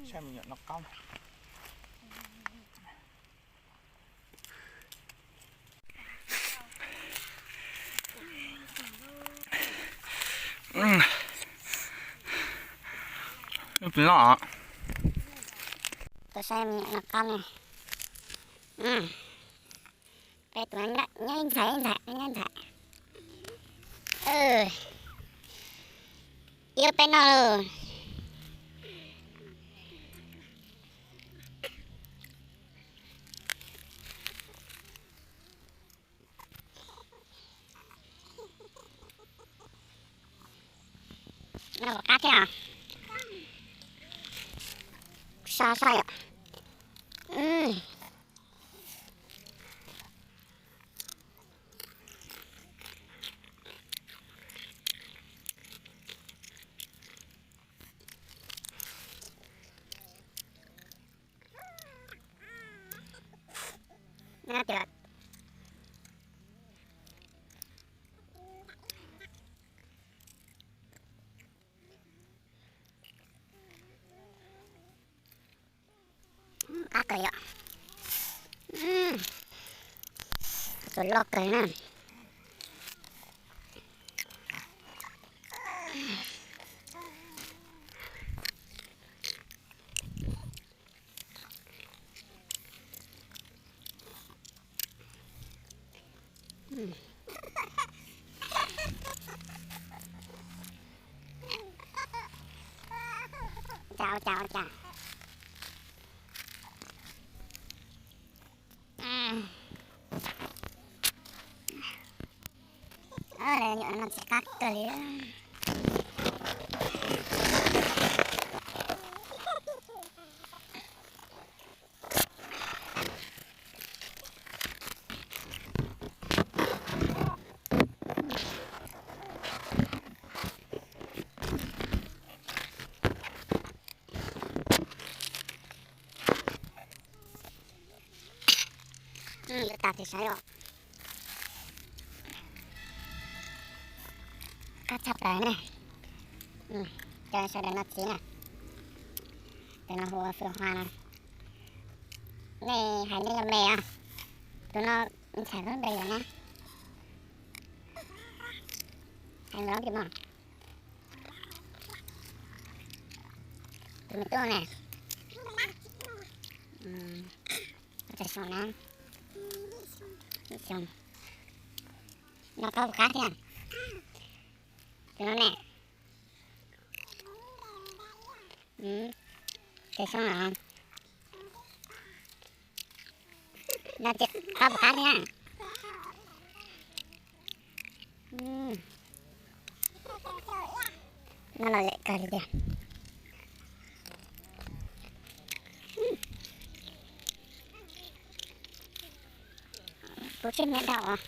Saib me nyuam noj qaub. Loj. Tuaj saib me nyuam noj qaub ne. Peb tus nyob ib ntxhais ib ntxhais nyob ib ntxhais. Ib peb noj lauj. Noj qab thiab. Sab sab yom. Qab kawg yom. Tus loj kawg na. Ua cas ua cas ua cas. Nyuam no ntxim qab kawg li. Yuav tas tis saib os. Qab tshaj plaws ne. Cov sawv daws noj txiv na. Tus no hu ua Fwm Hua no. Nej hais nej yog me os. Tus no ntxhais lub npe yog na. Hais lov tim mos. Tus me tub ne. Txog xyoo na. Ib xyoo. Noj qaub puas qab thiab? Tus no ne. Txog xyoo no. Noj txiv qaub puas qab thiab? Noj lom zem kawg li tiag. Kuv tsis me dau os.